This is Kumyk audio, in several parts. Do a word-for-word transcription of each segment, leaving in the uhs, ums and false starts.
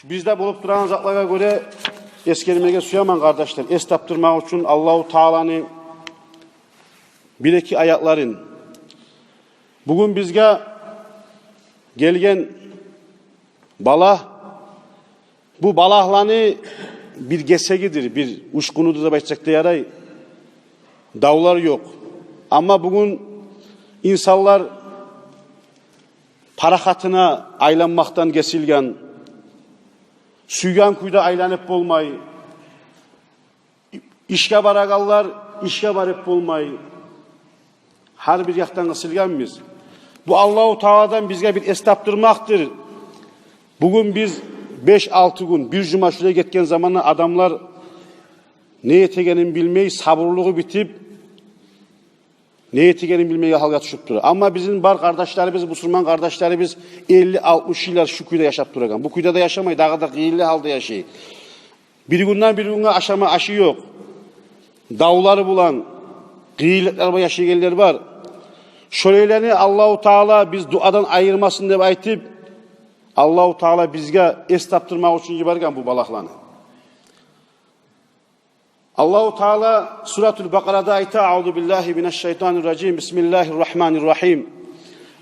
Бизде болуп турагъан затлагъа гёре эсгермеге сюемен, къардашлар, эс тапдырмакъ учун Аллагьу Тааланы бир-эки аятларын. Бугюн бизге гелген балагь, бу балагьланы бир гесегидир, бир учкъунудур деп айтсакъ да ярай. Давлар ёкъ. Амма бугюн инсанлар парахатына айланмакъдан гесилген, сюйген кюйде айланып болмай, ишге барагъанлар ишге барып болмай, гьар бир якъдан къысылгъанбыз. Бу Аллагьу Тааладан бизге бир эс тапдырмакъдыр. Бугюн биз беш-алты гюн, бир жума шулай гетген заманда адамлар не этегенин билмей, сабурлугъу битип, не этегенин билмейген гьалгъа тюшюп тура. Амма бизин бар къардашларыбыз, бусурман къардашларыбыз элли-алтмыш йыллар шу кюйде яшап турагъан. Бу кюйде де яшамай, дагъы да къыйынлы гьалда яшай. Бир гюнден бир гюнге ашама ашы ёкъ. Давлары булан, къыйынлыкълар булан яшайгъанлар бар. Шолайланы Аллагьу Таала биз дуадан айырмасын деп айтып, Аллагьу Таала бизге эс тапдырмакъ учун йиберген бу балагьланы. Аллагьу Таала Суратул Бакъарада айта: أعوذ بالله من الشيطان الرجيم. بسم الله الرحمن الرحيم.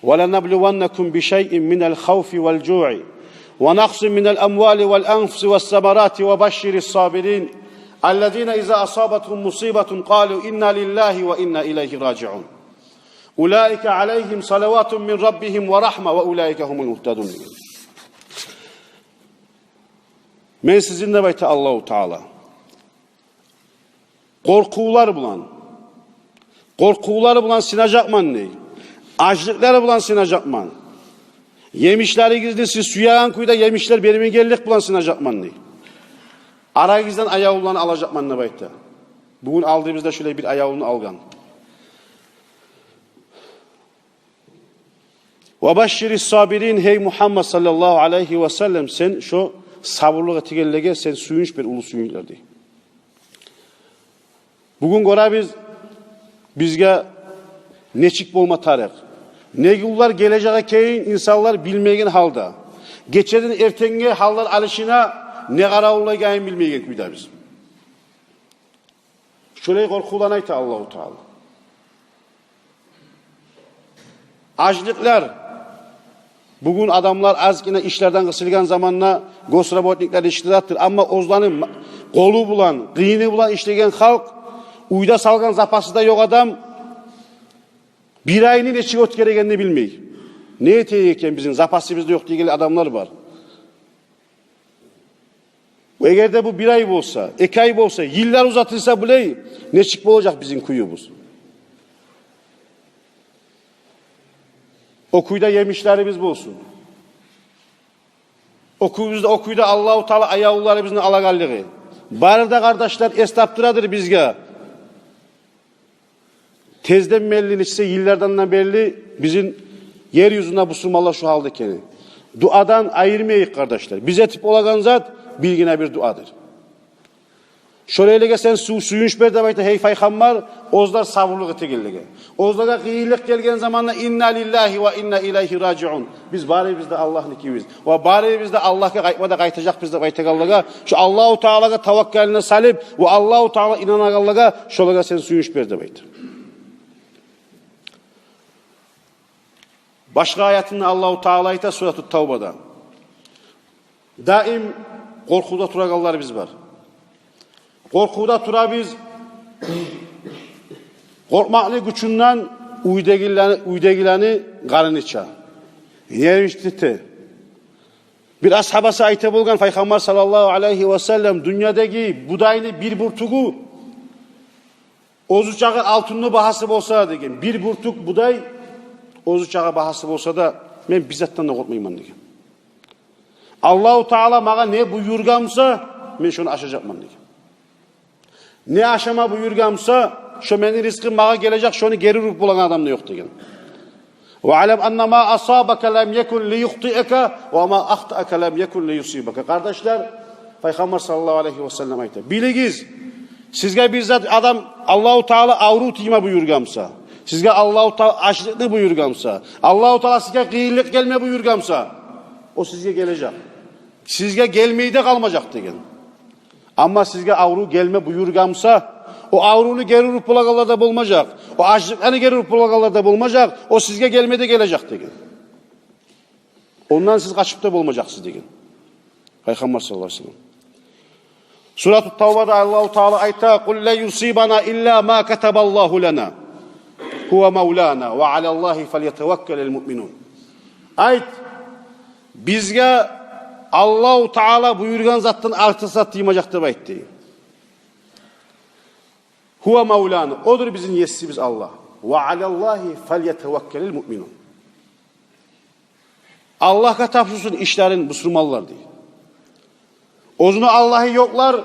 ولنبلونكم بشيء من الخوف والجوع ونقص من الأموال والأنفس والثمرات وبشر الصابرين الذين إذا أصابتهم مصيبة قالوا إنا لله وإنا إليه راجعون. أولئك عليهم صلوات من ربهم ورحمة وأولئك هم المهتدون. Мен сизин, деп айта Аллагьу Таала, къоркъувлар булан, къоркъувлар булан сынажакъман, дей. Ачлыкълар булан сынажакъман. Емишлеригизни сиз сюеген кюйде емишлер бермегенлик булан сынажакъман, дей. Арагъыздан аявлуланы алажакъман, деп айта. Бугюн алдыбызда шулай бир аявлуну алгъан. وبشر الصابرين, гьей Мугьаммад саллаллагьу алайгьи ва саллам, сен шо сабурлукъ этегенлеге сен сююнч бер, уллу сююнчлер, дей. Бугюн гёребиз, бизге нечик болма тарыкъ. Не гюнлер гележек экенин инсанлар билмеген гьалда, гечеден эртенге гьаллар алышына не къаравуллайгъанын билмеген кюйдебиз. Шолай къоркъувланы айта Аллагьу Таала. Ачлыкълар. Бугюн адамлар азгъына ишлерден къысылгъан заманда госработниклер ишледир. Амма оьзлени ма-, къолу булан, къыйыны булан ишлеген халкъ, уьйде салгъан запасы да ёкъ адам, бир айны нечик оьтгерегенин билмей. Не этейик экен, бизин запасыбыз да ёкъ деген адамлар бар. Эгер де бу бир ай болса, эки ай болса, йыллар узатылса, билей, нечик болажакъ бизин кююбюз? О кюйде емишлерибиз болсун. О кюйде, о кюйде Аллагьу Таала аявлуларыбызны алагъанлыгъы. Бары да, къардашлар, эс тапдырадыр бизге. Тезден берли, нечесе йыллардан да берли бизин ер юзюнде бусурманлар шу гьалда экени. Дуадан айырмайыкъ, къардашлар. Биз этип болагъан зат биргине бир дуадыр. Шолайлеге сен сю-, сююнч бер деп айта, гьей Пайхаммар, оьзлер сабурлукъ этегенлеге. Оьзлеге къыйынлыкъ гелген заманда «Инна лиллагьи ва инна илайгьи ражиун». Биз барыбыз да Аллагьныкибиз. Ва барыбыз да Аллагьгъа къайтма да къайтажакъбыз деп айтагъанлагъа, шу Аллагьу Таалагъа таваккалын салып, ва Аллагьу Таалагъа инанагъанлагъа, шолагъа сен сююнч бер деп айта. Башгъа аятында Аллагьу Таала айта, Суратут Тавбада. Даим къоркъувда турагъанларыбыз бар. Къоркъувда турабыз. Къоркъмакъны гючюнден уьйдегилени, уьйдегилени къарны чыгъа. Нервничать эте. Бир асгьабасы айта болгъан, Пайхаммар саллаллагьу алайгьи ва саллам: «Дюньядагъы будайны бир бюртюгю оьзю чакъы алтынны багьасы болса, — деген, — бир бюртюк будай оьзю чакъы багьасы болса да, мен бир затдан да къоркъмайман», — деген. «Аллагьу Таала магъа не буюргъан буса, мен шону ашажакъман», — деген. «Не ашама буюргъан буса, шо мени ризкъым магъа гележек, шону гери уруп болагъан адам да ёкъ», — деген. «Ва алам анна ма асабака лам якун лиюхтиака, ва ма ахтаака лам якун лиюсибака». Къардашлар, Пайхаммар саллаллагьу алайгьи ва саллам айта: «Билигиз, сизге бир зат, адам, Аллагьу Таала аврув тийме буюргъан буса, сизге Аллагьу Таала ачлыкъны буюргъан буса, Аллагьу Таала сизге къыйынлыкъ гелме буюргъан буса, о сизге гележек. Сизге гелмей де къалмажакъ деген. Амма сизге аврув гелме буюргъан буса, о аврувну гери уруп болагъанлар да болмажакъ, о ачлыкъланы гери уруп болагъанлар да болмажакъ, о сизге гелме де гележек деген. Ондан сиз къачып да болмажакъсыз деген Пайхаммар саллаллагьу алайгьи ва саллам. Сурату Тавбада Аллагьу Таала айта: «Къул лан юсибана илла ма катабаллагьу лана, гьува мавлана, ва алаллагьи фальятаваккалил муъминун». Айт, бизге Аллагьу Таала буюргъан затдан артыкъ зат тиймежек деп айт дей. «Гьува мавлана», одур бизин есибиз Аллагь. «Ва алаллагьи фальятаваккалил муъминун». Аллагьгъа тапшурсун ишлерин бусурманлар дей. Оьзюню Аллагьы ёкълар,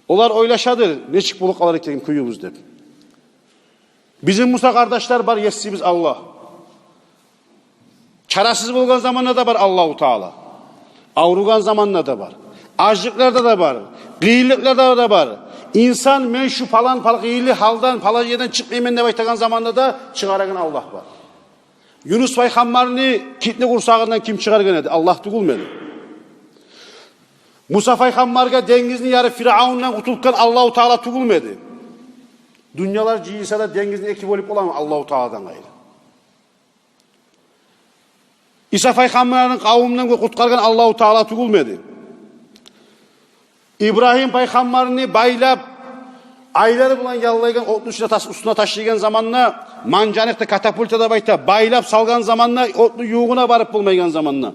олар ойлашадыр, нечик болуп къалар экен кююбюз деп. Бизин буса, къардашлар, бар есибиз Аллагь. Чарасыз болгъан заманда да бар Аллагьу Таала. Авругъан заманда да бар. Ачлыкъларда да бар. Къыйынлыкъларда да бар. Инсан, мен шу палан, пал-, къыйынлы гьалдан, палан ерден чыкъмайман деп айтагъан заманда да чыгъарагъан Аллагь бар. Юнус пайхаммарны китни къурсагъындан ким чыгъаргъан эди? Аллагь тюгюлмю эди? Муса пайхаммаргъа денгизни ярып, Фиръавндан къутултгъан Аллагьу Таала тюгюлмю эди? Дюньялар жыйылса да, денгизни эки бёлюп боламы Аллагьу Тааладан къайры? Иса пайхаммарны къавумдан къутгъаргъан Аллагьу Таала тюгюлмю эди? Ибрагьим пайхаммарны байлап, айлары булан яллайгъан отну уьстюне таш-, уьстюне ташлайгъан заманда, манжаникъ де, катапульта деп айта, байлап салгъан заманда, отну ювугъуна барып болмайгъан заманда,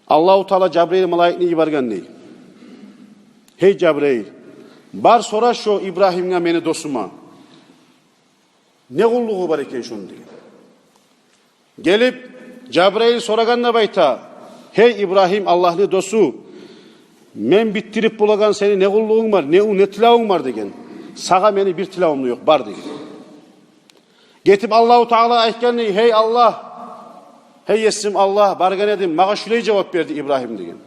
Аллагьу Таала Жабрайыл малайикни йиберген дей. «Гьей Жабрайыл, бар сора шо Ибрагьимге, мени досума, не къуллугъу бар экен шону», – деген. Гелип, Жабрайыл сорагъан деп айта: «Гьей Ибрагьим, Аллагьны досу, мен битдирип болагъан сени не къуллугъунг бар, не у-, не тилевюнг бар?» – деген. «Сагъа мени бир тилевюм де ёкъ, бар», – деген. Гетип Аллагьу Таалагъа айтгъан дей: «Гьей Аллагь, гьей есим Аллагь, баргъан эдим, магъа шулай жавап берди Ибрагьим», – деген.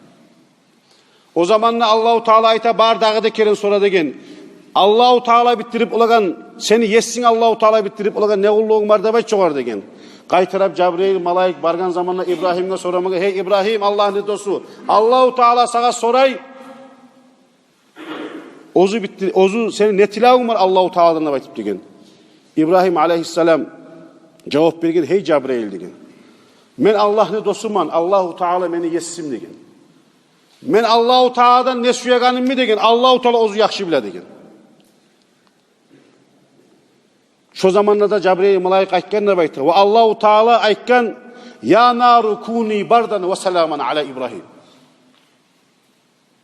О заманда Аллагьу Таала айта: «Бар, дагъы да керен сора», – деген. «Аллагьу Таала битдирип болагъан, сени есинг Аллагьу Таала битдирип болагъан не къуллугъунг бар деп айт шогъар», – деген. Къайтарып Жабрайыл малайик баргъан заманда Ибрагьимге сорамагъа: «Гьей Ибрагьим, Аллагьны досу, Аллагьу Таала сагъа сорай, оьзю битди-, оьзю сени не тилевюнг бар Аллагьу Тааладан деп айтып», – деген. Ибрагьим алайгьиссалам жавап берген: «Гьей Жабрайыл, – деген, – мен Аллагьны досуман, Аллагьу Таала мени есим, – деген. – Мен Аллагьу Тааладан не сюегенимни, – деген, – Аллагьу Таала оьзю яхшы биле», – деген. Шо заманда да Жабрайыл малайик айтгъан деп айта. Ва Аллагьу Таала айтгъан: «Я нару куни бардан ва саламан ала Ибрагьим».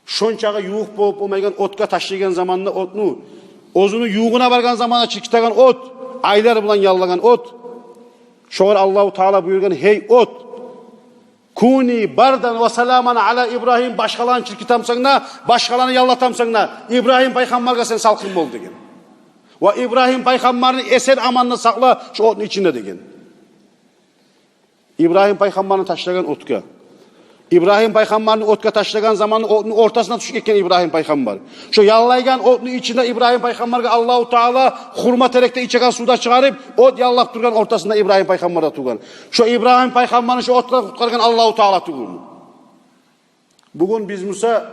Шончакъы ювукъ болуп болмайгъан отгъа ташлайгъан заманда отну, оьзюню ювугъуна баргъан заманда чиркитеген от, айлар булан яллагъан от. Шогъар Аллагьу Таала буюргъан: «Гьей от, куни бардан ва саламан ала Ибрагьим, башгъаланы чиркитемсен де, башгъаланы яллатамсен де, Ибрагьим пайхаммаргъа сен салкъын бол», – деген. «Ва Ибрагьим пайхаммарны эсен-аман сакъла шо отну ичинде», – деген. Ибрагьим пайхаммарны ташлагъан отгъа. Ибрагьим пайхаммарны отгъа ташлагъан заманда отну ортасына тюшюп гетген Ибрагьим пайхаммар. Шо яллайгъан отну ичинде Ибрагьим пайхаммаргъа Аллагьу Таала хурма терекден ичеген сув да чыгъарып, от яллап тургъан ортасында Ибрагьим пайхаммар да тургъан. Шо Ибрагьим пайхаммарны шо отдан къутгъаргъан Аллагьу Таала тюгюлмю? Бугюн биз буса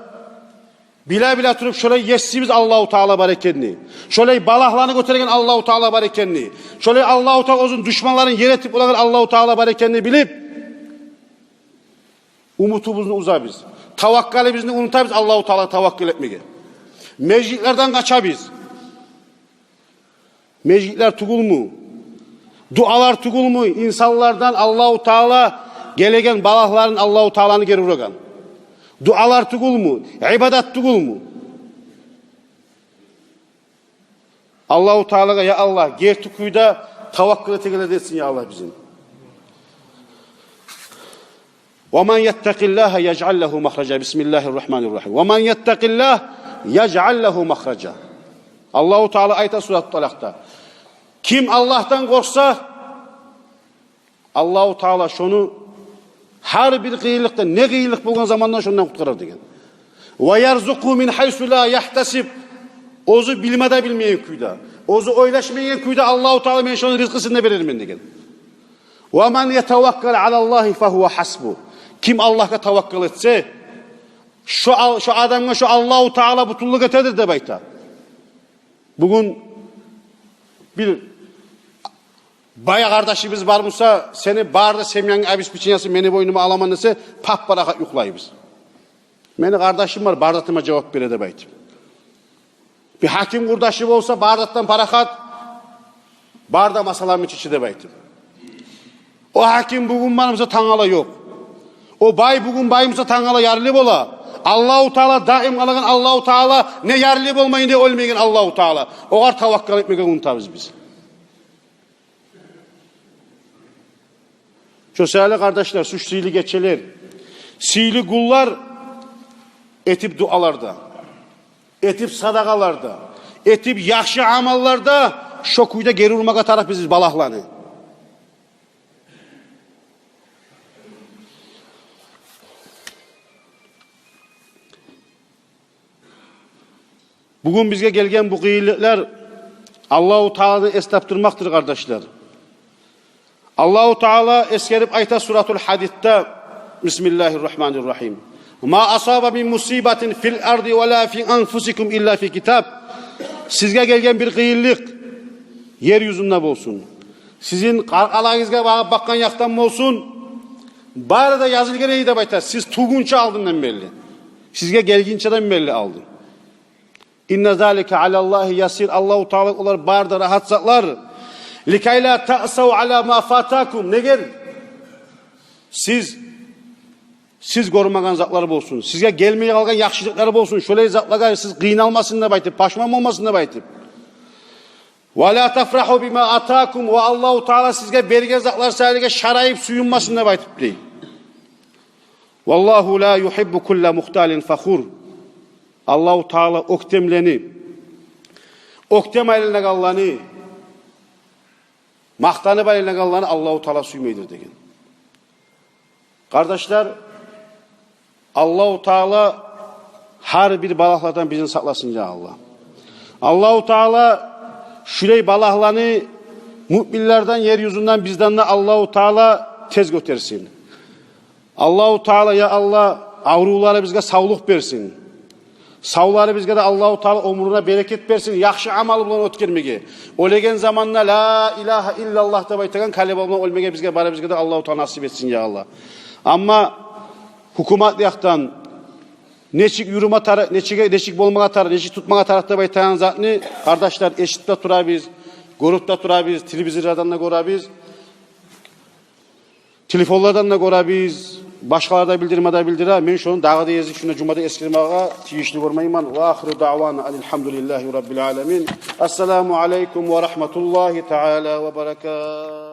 биле-биле туруп, шолай есибиз Аллагьу Таала бар экенни, шолай балагьланы гётереген Аллагьу Таала бар экенни, шолай Аллагьу Таала оьзюню душманларын ер этип болагъан Аллагьу Таала бар экенни билип, умутубузну уьзебиз, таваккалыбызны унутабыз Аллагьу Таалагъа таваккал этмеге. Межитлерден къачабыз. Межитлер тюгюлмю? Дуалар тюгюлмю инсанлардан Аллагьу Таала гелеген балагьларын Аллагьу Тааланы гери урагъан? Дуалар тюгюлмю? Ибадат тюгюлмю? Аллагьу Таалагъа, я Аллагь, герти кюйде таваккал этегенлерден этсин, я Аллагь, бизин. «Ва ман яттакъиллагьа яжъал лагьу махража». Бисмиллагьир рагьманир рагьим. «Ва ман яттакъиллагьа яжъал лагьу махража». Аллагьу Таала айта Сурату Талакъда: ким Аллагьдан къоркъса, Аллагьу Таала шону гьар бир къыйынлыкъдан, не къыйынлыкъ болгъан заманда шондан къутгъарар деген. «Ва ярзукъгьу мин гьайсу ла яхтасиб». Оьзю билме де билмейген кюйде, оьзю ойлашмайгъан кюйде Аллагьу Таала мен шону ризкъысын да берермен деген. «Ва ман ятаваккал алаллагьи фагьува гьасбугь». Ким Аллагьгъа таваккал этсе, шо ал-, шо адамгъа шо Аллагьу Таала бютюнлюк этедир деп айта. Бугюн бир бай къардашыбыз бар буса, сени бары да семьянгны обеспечениясын мени бойнума аламан десе, пап-парахат юхлайбыз. Мени къардашым бар, бар затыма жавап бере деп айтып. Бир гьаким къурдашы болса, бар затдан парахат, бар да масъаламны чече деп айтып. О гьаким бугюн бар буса, тангала ёкъ. О бай бугюн бай буса, тангала ярлы бола. Аллагьу Таала даим къалагъан Аллагьу Таала, не ярлы болмай, не оьлмейген Аллагьу Таала. Огъар таваккал этмеге унутабыз биз. Шо саялы, къардашлар, шу сыйлы гечелер, сыйлы гюнлер этип дуаларда, этип садагъаларда, этип яхшы амалларда шо кюйде гери урмагъа тарыкъбыз биз балагьланы. Бугюн бизге гелген бу къыйынлыкълар Аллагьу Тааланы эс тапдырмакъдыр, къардашлар. Аллагьу Таала эсгерип айта Суратул Гьадидде: بسم الله الرحمن الرحيم. ما أصاب من مصيبة في الأرض ولا في أنفسكم إلا في كتاب. Сизге гелген бир къыйынлыкъ ер юзюнде болсун, сизин къаркъарагъызгъа багъып бакъгъан якъдан болсун, бары да язылгъан эди деп айта, сиз тувгъунча алдындан берли, сизге гелгинчеден берли алды. إن ذلك على الله يسير. Аллагьу Таала: олар бары да рагьат затлар. لكي لا تأسوا على ما فاتكم. Неге? Сиз, сиз гёрмеген затлар болсун, сизге гелмей къалгъан яхшылыкълар болсун, шолай затлагъа сиз къыйналмасын деп айтып, пашман болмасын деп айтып. ولا تفرحوا بما آتاكم. Ва Аллагьу Таала сизге берген затлар саялы шарайып, сююнмесин деп айтып дей. والله لا يحب كل مختال فخور. Аллагьу Таала оьктемлени, оьктем айланагъанланы, макътанып айланагъанланы Аллагьу Таала сюймейдир деген. Къардашлар, Аллагьу Таала гьар бир балагьлардан бизин сакъласын, я Аллагь. Аллагьу Таала шулай балагьланы муъминлерден, ер юзюнден, бизден де Аллагьу Таала тез гётерсин. Аллагьу Таала, я Аллагь, аврувларыбызгъа савлукъ берсин. Савларыбызгъа да Аллагьу Таала оьмюрюне берекет берсин, яхшы амалы булан оьтгермеге. Оьлеген заманда ла илагьа иллаллагь деп айтагъан калима булан оьлмеге бизге, барыбызгъа да Аллагьу Таала насип этсин, я Аллагь. Амма гьукумат якъдан нечик юрюме тарыкъ, нечик, нечик болмагъа тарыкъ, нечик тутмагъа тарыкъ деп айтагъан затны, къардашлар, эшитип де турабыз, гёрюп де турабыз, телевизорлардан да гёребиз. Телефонлардан да гёребиз, башгъалар да билдирме де билдире. Мен шону дагъы да эзип шунда жумада эсгермеге тийишли гёрмеймен. وآخر دعوانا أن الحمد لله رب العالمين. السلام عليكم ورحمة الله تعالى وبركاته.